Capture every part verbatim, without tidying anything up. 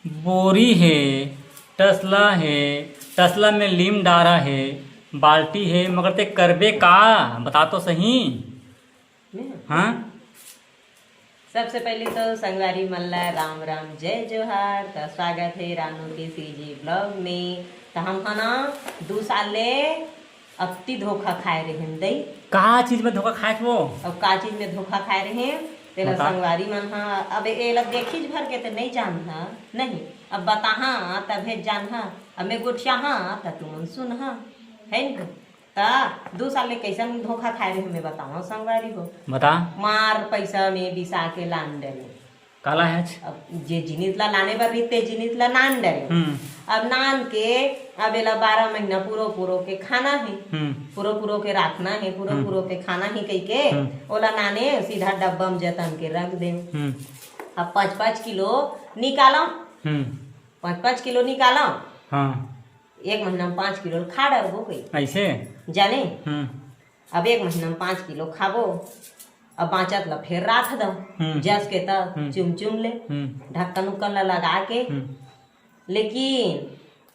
बोरी हे, टसला हे, टसला में लीम डारा हे, बाल्टी हे, मगर ते करबे का? बता तो सही। हाँ? सबसे पहले तो संगवारी मन ला राम राम, जय जोहार। त स्वागत हे रानू के सीजी ब्लॉग में। त हम ह ना दू साल ले अत्ती धोखा खाए रहेन दई। का चीज में धोखा खाए वो? अब का चीज में धोखा खाए रहेन, तेला बता। संगवारी मन ह, अब एला देखिच भर के त नहीं जानहा, नहीं, अब बताहा तभे जानहा। अब मैं गोठियाहा त तुमन सुनहा, है न? त दू साल ले कैसन धोखा खाए रहे, मैं बतावं संगवारी हो। बता। मार पैसा में बिसा के लान डरे। काला है? अब जे जिनिस ला लाने बर रहिस, ते जिनिस ला नान डरे। हम्म। अब नान के, अब एला बारह महीना पूरो पूरो के खाना हे, हम्म। पूरो पूरो के राखना हे, पूरो हम्म। पूरो के खाना हे कहिके, हम्म। ओला नाने सीधा डब्बा में जतन के रख दे। हम्म। अब पाँच पाँच किलो निकालो। हम्म। पाँच पाँच किलो निकालो। हाँ। एक महीना में पाँच किलो खा डरबो कई। ऐसे? जाने? हम्म। अब एक महीना में पाँच किलो खाबो, अब बाँचत ला फेर राख दो, हम्म। जस के त हम्म। चुम चुम ले, हम्म। ढक्कन उक्कन ला लगा के। हम्म। लेकिन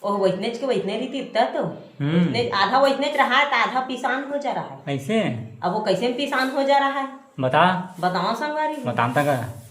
ओह वैसनेच के वैसने रहितिस त तो, हम्म। वैसने, आधा वैसनेच रहा है त आधा पिसान हो जा रहा है। ऐसे? अब वो कैसे में पिसान हो जा रहा है? बता। बताओ संगवारी हो। बताम त का?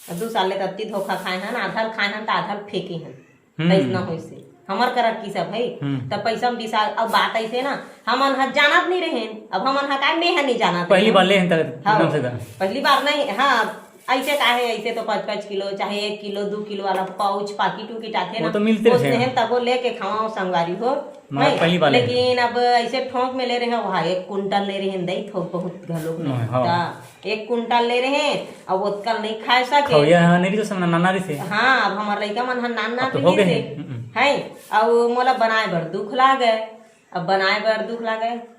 अब दू साल ले त अत्ती धोखा खाए हन, आधा ल खाए हन त आधा ल फेंके हन। हम्म। तैसना होइसे। हमर करा के किसा भई, हम्म। त पैसा में बिसा, अब बात ऐसे ना, हमन ह जानत नहीं रहेन, अब हमन ह काय, मैं ह नहीं जानत पहली रहेन। बार ले हन त हाँ, एकदम से दा। पहली बार नहीं, हाँ, ऐसे का है, ऐसे तो पाँच पाँच किलो, चाहे एक किलो, दू किलो वाला पाउच, पाकिट उकिट आथे वो ना, तो मिलते ओसने रहे। हेन तब वो लेके खावा संगवारी हो, मैं नहीं, पहली बार ले। लेकिन अब ऐसे ठोंक में ले रहे हैं, वहाँ एक कुंटल ले रहे हैं, दई थोक बहुत घलोक नहीं, नहीं, हाँ। त एक कुंटल ले रहे हैं, अब ओतका नहीं खा सके। खवैया हाँ, नहीं तो समझ नाना रहिसे। हाँ, अब हमार लइका मन ह नान नान अब तो हो गए रहिसे। हैं। हम्म। है, अब मोला बनाए बर दुख लागे, अब बनाए बर दुख लागे।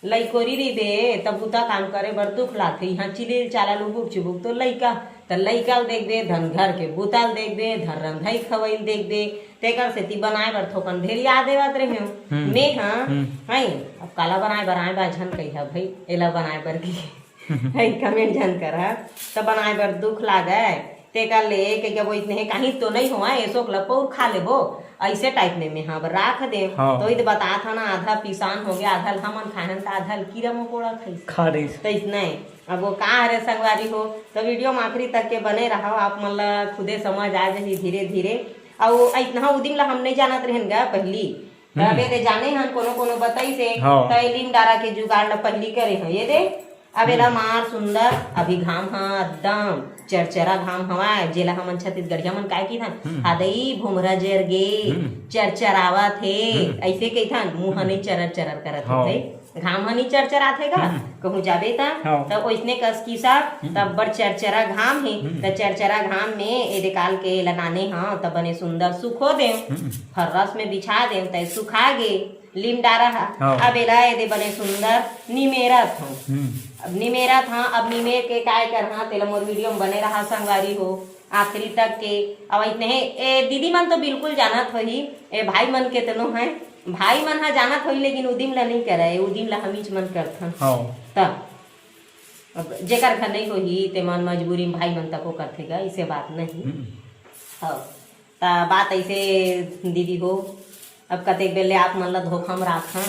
लइकोरी रहिबे, तब बुता काम करे बर दुख लागथे। यहाँ चिलिल चाला लुबुक चुबुक तो लइका, त लइका ल देखबे, धन घर के बुता ल देखबे, धन रंधई खवई ल देखबे, तेकर सेती बनाए बर थोकन ढेरिया देवत रहे हो। हम्म। मैं ह, हम्म। हैं, अब काला बनाए बर आए बा झन कहिहा भई, एला बनाए बर की। है, comment झन करहा, त बनाए बर दुख लागय। तेकर ले कहिके वो इतने हे, काहीं तो नहीं होवय, एसो के लपउर खा लेबो, ऐसे type में मैं ह अब राख देव। हाँ। तो इत बतात हन ना, आधा पिसान हो गया, आधा ल हमन खाहन, त आधा ल कीरा मकोड़ा खाइस। खा रहीस। त इसने, अब वो का हरे संगवारी हो, तो video में आखिरी तक के बने रहो, आप मन ला खुदे समझ आ जाही धीरे धीरे। अउ इतना उदिम ला हम नहीं जानत रहेन गा पहली, हम्म। तबे ले जाने हन, कोनो कोनो बताइस हे, हाँ। त ए लीम डारा के जुगाड़ ल पहिली करे हन। ये दे, अब एला हम्म। मार सुंदर, अभी घाम ह एकदम चरचरा घाम हवय, जेला हमन छत्तीसगढ़िया मन काय किथन, हम्म। हादई भोमरा जर गे, हम्म। चरचरावत हे, हम्म। ऐसे कहिथन, मुंह ह हम्म। नहीं चरर चरर करत हे हाँ। भाई। घाम ह नी चरचराथे गा, हम्म। कहूँ जाबे त, हाँ। त ओइसने कस किसा, हम्म। त बड़ चरचरा घाम हे, हम्म। त चरचरा घाम में एदे काल के लनाने ह, त बने सुंदर सुखो देव, हम्म। फर्रस में बिछा देव, त सुखा गे, लीम डारा ह। हाँ। अब एला एदे बने सुंदर निमेरत हूँ। हम्म। अब निमेरत ह, अब निमेर के काय करहा, तेला मोर video में बने रहा संगवारी हो। आखिरी तक के। अउ इतने हे, ए दीदी मन तो बिल्कुल जानत होही, ए भाई मन केतनो हे, भाई मन ह जानत होही, लेकिन उदिम ला नइ करय, उदिम ला हमीच मन करथन। हाँ। त अब जेकर घर नइ होही, ते मन मजबूरी में भाई मन तको करथे गा, इसे बात नहीं। हम्म। हाँ। त बात ऐसे दीदी हो, अब कतेक बेर ले आप मन ला धोखा में राखा,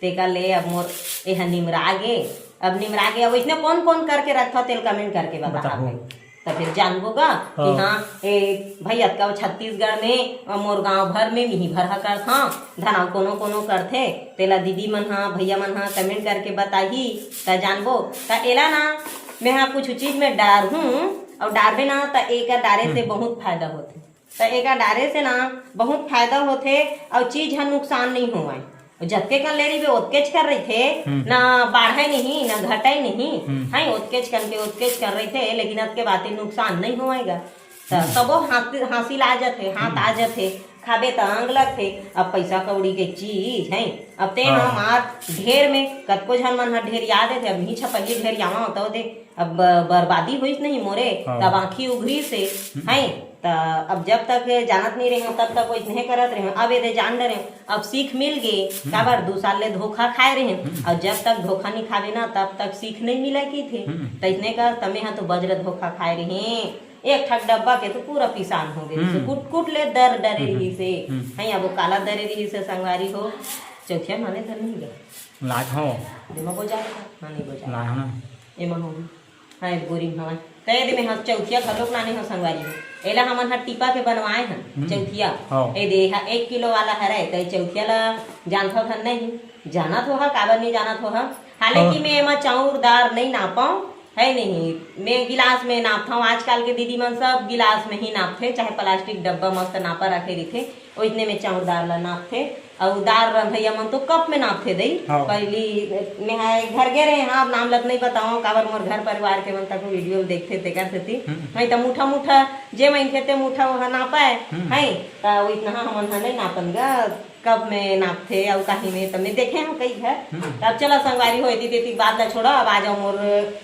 तेकर ले अब मोर एहा निमरा गे। अब निमरा गे, अब इसने कौन कौन करके रखा, तेल comment करके बता बताओ। आप। त फिर जानबो गा कि हाँ। हाँ, ए, भाई, अतका छत्तीसगढ़ में, अ, मोर गांव भर में मिही भर ह करथंव, धन अउ कोनो कोनो करथे, तेला दीदी मन ह, भैया मन ह comment करके बताही, त जानबो। त एला ना, मैं ह कुछ चीज में डारहूं, अउ डारबे ना, त एकर डारे से हम्म। बहुत फायदा होथे। त एकर डारे से ना, बहुत फायदा होथे, अउ चीज ह नुकसान नइ होवय। जतके कन ले रहिबे, ओतकेच कन रहिथे, हम्म। ना बाढ़य नहीं, ना घटय नहीं, हम्म। हैं, ओतकेच कन के ओतकेच कन रहिथे, लेकिन अतके बाते नुकसान नहीं होवय गा। त हम्म। तबो हाथ, हासिल आ जथे, हाथ हम्म। आ जथे, खाबे त अंग लगथे। अब पैसा कौड़ी के चीज है, अब ते हाँ। ह मार ढेर में, कतको झन मन ह ढेरिया देथे, अब इही छपल्ली ढेरियावा होता दे, अब ब-, बर्बादी होइस नहीं मोरे, हाँ। तब आँखी उघरिस हे, हम्म। हैं? त अब जब तक जानत नहीं रहे, तब तक वैसने करत रहे। अब एदे जान डरे, अब सीख मिल गे, हम्म। काबर दू साल ले धोखा खाए रहे। हम्म। अउ जब तक धोखा नहीं खाबे ना, तब तक सीख नहीं मिले की थे। हम्म। त इसने कर, तमे हा तो बज्र धोखा खाए रहे। एक ठक डब्बा के तो पूरा पिसान हो गए, हम्म। कुट कुट ले दर डरे हम्म। रहिस हे। हम्म। हाँ, अब वो काला दरे रहिस हे संगवारी हो, चौथिया माने धर नहीं गए। लाज हो। दिमा बोजा था, हाँ, नहीं बोजा। लाज हो ना। एमा हो। हाँ, एक बोरी में हवा। तो ये दे में हाँ चौथिया घलोक लाने हो संगवारी हो। एला हमन हा टीपा के बनवाए हन, हम्म। चौथिया। हाँ। ये दे, हाँ, एक किलो वाला हरे, तो ये चौथिया ला जानत हो हन नहीं? जानत हो हा, काबर नहीं जानत हो हा? हालांकि हाँ। मैं एमा चाउर दार नहीं नापाऊँ, है नहीं, मैं गिलास में नापथंव। आजकल के दीदी मन सब गिलास में ही नापथे, चाहे प्लास्टिक डब्बा मस्त नापा रखे रहिथे, ओइसने में चाउर दार ला नापथे। अउ दार रंधइया मन तो कप में नापथे दई। हाँ। पहिली मैं हा घर गे रहे, हाँ, अब नाम लत नहीं बताओ, काबर मोर घर परिवार के मन तक वीडियो देखथे तेकर सेती। हम्म। नहीं त मुठा मुठा जे मन खेते मुठा वह नापाए, हम्म। है, त ओइसना हमन हा नहीं नापन गा, कप में नापथे अउ काही में, त मैं देखे हूँ कई घर। हम्म। त अब चला संगवारी हो, एती तेती बात ला छोड़ा, अब आ जाओ मोर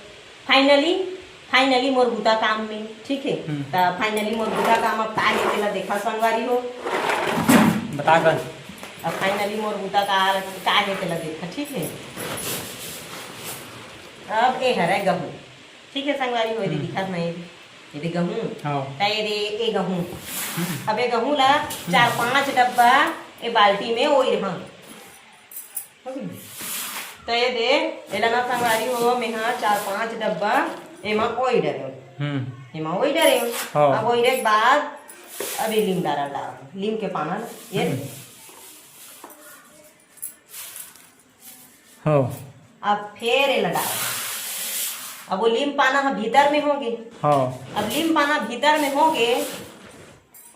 finally, finally मोर बुता काम में, ठीक है। हम्म। त finally मोर बुता काम अब का हे तेला देखा संगवारी हो। बता कर। अब finally मोर बुता का, का हे तेला देखा, ठीक है। अब ए हरे गहूँ, ठीक है संगवारी हो, ये दे हम्म। दिखत नहीं, ये दे गहूँ, हाँ। त ये दे ए गहूँ। हम्म। अब ए गहूँ ला चार पांच डब्बा ए बाल्टी में ओइर हंव। तो ये दे, एला ना संगवारी हो, मैं हा चार पांच डब्बा एमा ओई डरे। हम्म। एमा ओई डरे। हाँ। अब ओइरे के बाद अब ये लीम डारा डार, लीम के पाना ये। हम्म। हाँ। अब फेर एला डार। अब वो लीम पाना ह भीतर में होगे। हाँ। अब लीम पाना भीतर में होगे,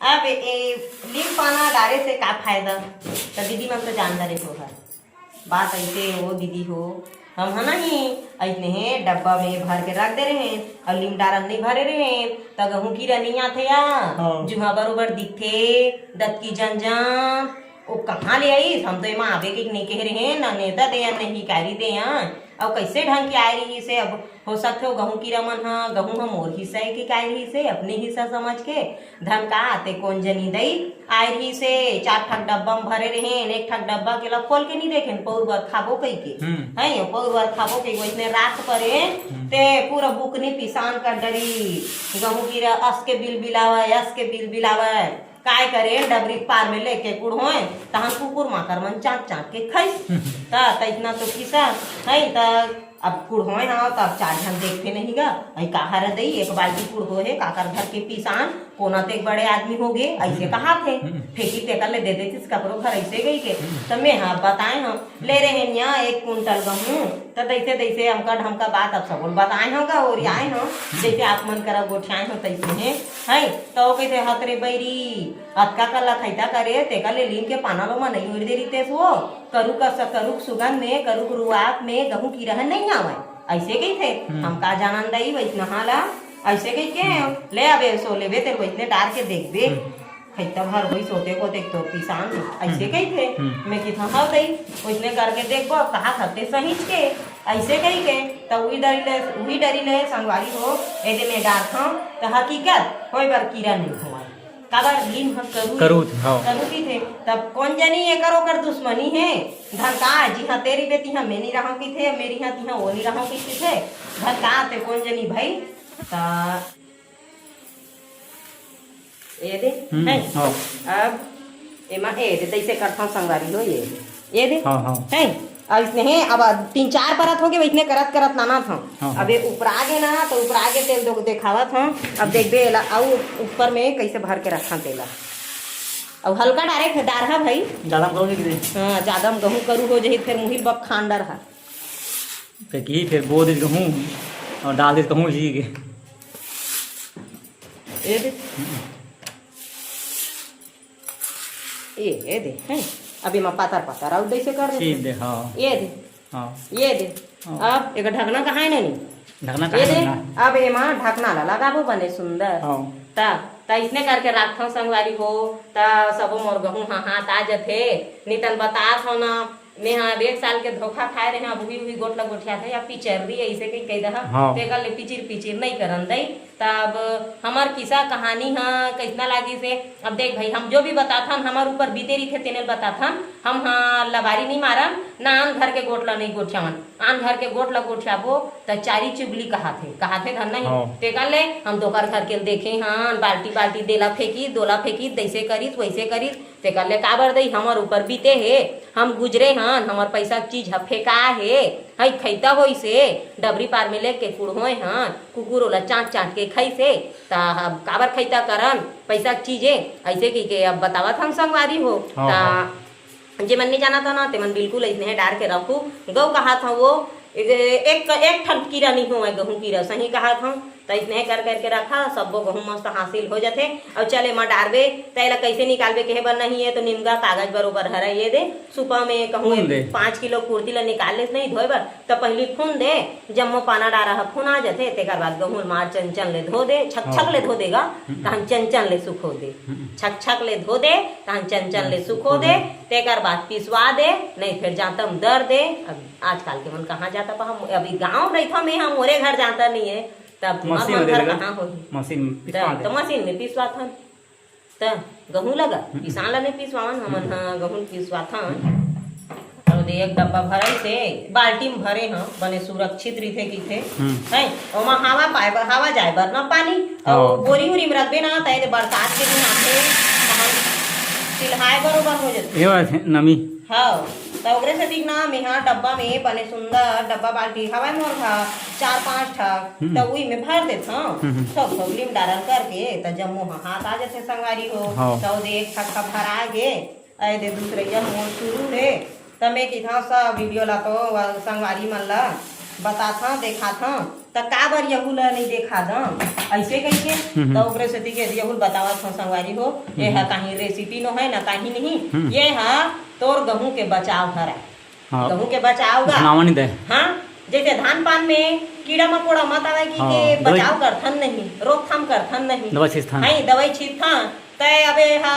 अब ए लीम पाना डारे से का फायदा? त दीदी मन तो जान डरे हो हर। बात ऐसे हो दीदी हो, हम ह नहीं, अइसने हे डब्बा में भर के रख दे रहे हैं, अउ लीम डारा नहीं भरे रहे हैं, त गहूँ कीरा नहीं आथे या? हाँ। जुहा बरोबर दिखथे, दतकी जन जन, ओ कहाँ ले आइस? हम तो एमा आबे के नहीं कहे रहे, ना नेता दे या, नहीं हिकारी दे या। अउ कैसे ढंग के आए रहिस हे? अब हो सकथे ओ गहूँ कीरा मन ह, गहूँ ह मोर हिस्सा ए के आए रहिस हे, अपने हिस्सा समझ के। धन का आते कोन जनी दई आए रहिस हे, चार ठक डब्बा म भरे रहेन, एक ठक डब्बा के ला खोल के नहीं देखेन, पौर बर खाबो कहिके। हम्म। हैं, पौर बर खाबो कहिके, वइसने राख परेन, हम्म। ते पूरा बुकनी पिसान कर डरी। गहूँ कीरा अस के बिल बिलावय, अस के बिल बिलावय। काय करेन, डबरी के पार में लेके कुढ़ोएन, तहन कुकुर माकर मन चाँट चाँट के खाइस। त, त इतना तो किसा है, त अब कुढ़ोए हव, त अब चार झन देखथे नहीं गा, अई का हरे दई, एक बाल्टी कुढ़ो हे, काकर घर के पिसान, कोना ते एक बड़े आदमी होगे, अइसे हम्म। कहाथे। हम्म। फेंकी तेकर ले दे देतिस ककरो घर, अइसे कहिके। हम्म। त मैं ह बताए हव, ले रहेन या एक कुंटल गहूँ, त तइसे तइसे हमका ढमका बात अब सबो ल बताए हव गा, ओरियाए हव, हम्म। जइसे आप मन करा गोठियाए हव तइसे हे, है, त ओ कहिथे, "हत रे बइरी, अतका कल्ला खैता करे, तेकर ले लीम के पाना ल ओमा नइ ओइर दे रितेस वो, करू का स-, करू के सुगंध में, करू के रुआत में गहूँ कीरा ह नइ आवय।" अइसे कहिथे, हम्म। "हम का जानन दई वइसनहा ला?" अइसे कहिके, हम्म। "ले अबे, सो लेबे, तेल वइसने डार के देखबे।" हम्म। खैता भर होइस ओते को देख तो पिसान, अइसे हम्म। कहिथे। हम्म। मैं किथा, "हव दई, वइसने करके देखबो, अब कहा खते सहीच के।" अइसे कहिके, त उही डरी ले, उही डरी ले संगवारी हो, एदे में डारथंव, त हकीकत होय बर कीरा नइ होवय। काबर लीम ह करू, करू थे, हाँ। करू कहिथे। तब कोन जनी एकर ओकर दुश्मनी हे। धन का, जिहाँ तेरी बेटी ह, मैं नी रहंव कहिथे, मेरी ह तिहाँ वो नी रहंव कहिथे। धन का, ते कोन जनी भई, त ए दे, हम्म, हैं? हाँ। अब एमा ए दे, तइसे करथंव संगवारी हो, ये दे। ए दे, हाँ, हाँ। हैं? अब इसने हे, अब तीन चार परत होगे, वइसने करत करत लानत हंव। हाँ, हाँ। अब ये उपरा गे ना, त उपरा गे तेल दो देखावत हंव। अब देखबे एला, अउ ऊपर में कइसे भर के रखंव तेला। अउ हल्का डारे, डारहा भई। जादा म गहूँ निकले। हाँ, जादा म गहूँ करू हो जही, फेर मुहिल बखान डरहा। फेर की, फेर बो दे गहूँ अउ डाल दे गहूँ जी के। ए दे। हम्म। ए, ए दे, हैं? अब एमा पातर पातर अउ दइसे कर दे। छील दे, हाँ। ए दे। हाँ। ए दे। हाँ। अब एकर ढकना कहाँ हे नैनी? ढकना ए कहाँ दे, हे ना? अब एमा ढकना ला लगाबो बने सुंदर। हाँ। त, त इसने करके राखथंव संगवारी हो, त सबो मोर गहूँ ह हाथ आ जथे। नितन बतात हंव ना, मेंहा अब एक साल के धोखा खाए रहेंव, अब उही, उही गोठ ल गोठियाथे या पिचर्री अइसे कहि, कहि दहा, हाँ। तेकर ले पिचिर, पिचिर नइ करन दई। त तब हमर किस्सा कहानी ह कइसना लागिस हे। अब देख भाई, हम जो भी बताथन, हमर ऊपर बीते रहिथे, तेने ल बताथन। हम ह लबारी नइ मारन, ना आन घर के गोठ ल नइ गोठियावन। आन घर के गोठ ल गोठियाबो, त चारी चुगली कहाथे, कहाथे धन नहीं। हाँ। तेकर ले हम दोकर घर के ल देखे हन, बाल्टी बाल्टी देला फेंकी, दोला फेंकी, जइसे करिस, वइसे करिस। तेकर ले काबर दई, हमर ऊपर बीते हे, हम गुजरे हन, हमर पैसा के चीज ह फेंका हे, हई खैता होइस हे, डबरी पार में लेके कुड़होए हन, कुकुर ओला चाट चाट के खाइस हे, त अब काबर खैता करन पैसा के चीज हे, अइसे कहिके अब बतावत हन संगवारी हो। हाँ, त हाँ। जेमन नइ जानत हो ना, तेमन बिल्कुल अइसने डार के रखू। गहूं कहात हव वो, एक, एक, एक ठन कीरा नइ होवय, गहूं कीरा सही कहात हव। त अइसने कर करके रखा, सब्बो गहूं मस्त हासिल हो जाथे। अउ चल एमा डारबे, त एला कइसे निकालबे कहे बर नहीं हे, त निमगा कागज बरोबर हरय, ये दे, सुपा में कहूं फून दे। पाँच किलो कुर्ती ल निकाल लेस नहीं धोए बर, त पहिली फून दे, जम्मो पाना डारा ह फुना जथे, तेकर बाद गहूं ल मार चंचन ले धो दे, छकछक ले धो दे गा, हम्म। तहन चंचन ले सुखो दे। हम्म। छकछक ले धो दे, तहन चंचन ले हम्म, सुखो सुखो दे, दे। तेकर बाद पिसवा दे, नहीं फेर जांता म दर दे। अब आजकल के मन कहाँ जांता पहा, अभी गाँव रहिथव में हम, मोरे घर जांता नहीं है, तब तुमर मशीन मन दे घर देगा। कहाँ होही? मशीन पिसवा त, दे। त मशीन में पिसवाथन। त गहूं लगा, हम्म। पिसान ला नहीं पिसवावन, हमन हम्म। ह गहूं पिसवाथन। हम्म। अउ दे एक डब्बा भराइस हे, बाल्टी में भरे ह, बने सुरक्षित रहिथे कहिथे। हम्म। है, ओमा हवा पाए बर, हवा जाए बर ना पानी। अउ हाँ। बोरी उरी में रखबे ना, त ए दे बरसात के दिन आथे, तहन सिलहाए बरोबर हो जथे। ये बात है, नमी। हाँ, त ओकरे सेती ना मेहा डब्बा में बने सुंदर डब्बा बाल्टी हवय मोर घर, चार पांच ठक, हम्म। त उही में भर देथंव। हम्म, हम्म। थोक थोक लीम डारन करके, त जम्मो ह हाथ आ जथे संगवारी हो। हाँ। त ओ दे एक ठक ह भरा गे, ए दे दूसरइया मोर शुरू हे। त मैं किथंव सब वीडियो ला तो व-, संगवारी मन ला बताथंव, देखाथंव। त काबर यहू ला नइ देखा दंव, अइसे कहिके। हम्म, हम्म। त ओकरे सेती के यहू ल बतावत हंव संगवारी हो, हम्म, ये ह हम्म। काहीं रेसिपी नो है, ना काहीं नहीं। हम्म। ये ह तोर गहूं के बचाव हरय। हाँ। गहूं के बचाव गा। भुनावा नहीं दे। हाँ, जइसे धान पान में कीड़ा मकोड़ा मत आवय कहिके हाँ, दवाई बचाव करथन नहीं, रोकथाम करथन नहीं। दवाई छींचथन। हैं, दवाई छींचथन। त अबे हा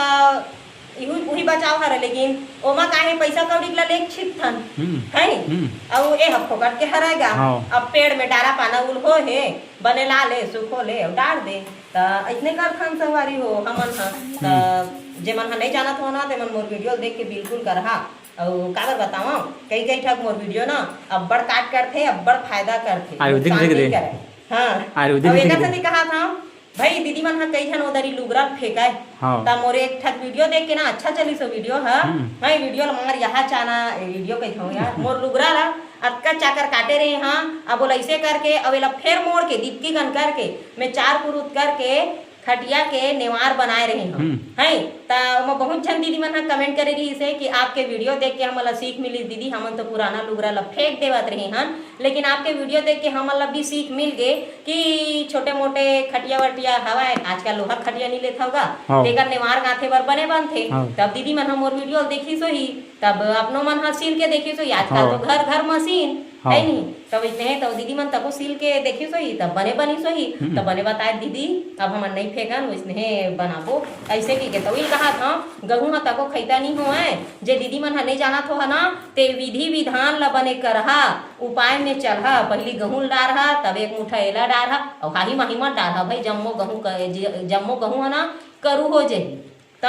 इहू, उही बचाव हरय, लेकिन ओमा काहे पइसा कौड़ी ला लेके छिपथन, हम्म। है? हम्म। अउ ए ह फोकट के हरय गा। हाँ। अब पेड़ में डारा पाना उलहो हे, बने ला ले, सुखो ले, अउ डार दे। त अइसने करथन संगवारी हो, हमन ह। त हम्म। जेमन ह नइ जानत हो ना, तेमन मोर वीडियो देख के बिल्कुल करहा। अउ काबर बतावं, कई कई ठक मोर वीडियो ना अब्बड़ काट करथे, अब्बड़ फायदा करथे, आयुर्वेदिक नुकसान देख नइ दे। करय। हाँ। आयुर्वेदिक अउ देख एकर दे। सेती कहाथंव, भाई, दीदी मन ह कई झन ओदरी लुगरा ल फेंकय। हाँ। त मोर एक ठक वीडियो देख के ना, अच्छा चलिस ओ वीडियो ह। हम्म। मैं वीडियो ल मार यहाँ चाना, ए, वीडियो कहिथंव यार, मोर लुगरा ला अतका चाकर काटे रहे हंव, अब ओला अइसे करके, अब एला फेर मोड़ के, दिपकी कन करके, मैं चार पुरुत करके, खटिया के नेवार बनाए रहे हंव। हम्म। हैं? त ओमा बहुत झन दीदी मन ह comment करे रहिस हे कि आपके वीडियो देख के हमन ला सीख मिलिस दीदी, हमन तो पुराना लुगरा ला फेंक देवत रहे हन, लेकिन आपके वीडियो देख के हमन ला भी सीख मिल गे कि छोटे मोटे खटिया वटिया हवय, आजकल लोहा खटिया नइ लेथव गा, हाँ। तेकर नेवार गांथे बर बने बनथे। हाँ। तब दीदी मन ह मोर वीडियो ल देखिस होही, तब अपनो मन ह सिल के देखिस होही। आजकल हाँ। तो घर घर मशीन हाँ। है नहीं, तब इतने तो दीदी मन तको सिल के देखिस होही, तब बने बनिस होही, हम्म। तब बने बताए दीदी, अब हमन नइ फेंकन, वइसने बनाबो, अइसे कहिके। तो इल कहाथंव, गहूं ह तको खैता नइ होवय, जे दीदी मन ह नइ जानत हो ह ना, ते विधि विधान ल बने करहा, उपाय में चलहा, पहिली गहूं ल डारहा, तब एक मुठा एला डारहा, अउ हाही माही मत डारहा भाई, जम्मो गहूं क-, ज-, जम्मो गहूं ह ना करू हो जही, त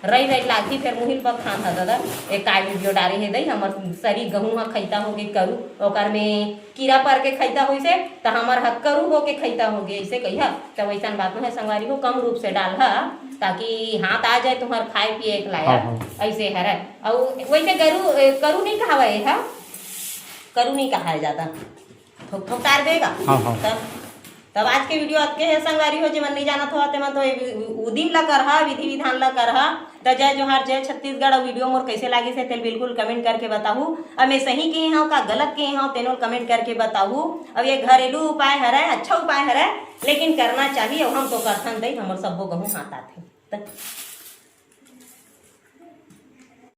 रई रई लागही, फेर मुहिल बखान ह दादा, ए काय वीडियो डारे हे दई, हमर सरी गहूं ह खैता होगे करू, ओकर में कीरा पर के खैता होइसे, त हमर ह करू होके खैता होगे, अइसे कहिहा। त वइसन बात नोहे संगवारी हो, कम रूप से डालहा, ताकि हाथ आ जाए तुम्हर खाए पिए के लायक। हाँ, हाँ। अइसे हरय। अउ वइसे गरू, ए, करू नइ कहावय, ए ह करू नइ कहाय जादा, थोक थोक डार देगा। हाँ, हाँ। तब, तब आज के वीडियो अतके हे संगवारी हो, जेमन नइ जानत हो, तेमन तो ए वि-, उदिम ला करहा, विधि विधान ला करहा। त जय जोहार, जय छत्तीसगढ़। अउ वीडियो मोर कइसे लागिस हे, तेल बिल्कुल comment करके बताहू। अब मैं सही कहे हंव का गलत कहे हंव, तेनो comment करके बताहू। अब ये घरेलू उपाय हरय, अच्छा उपाय हरय, लेकिन करना चाहिए। अउ हम तो करथन दई, हमर सब्बो गहूं हाथ आथे। त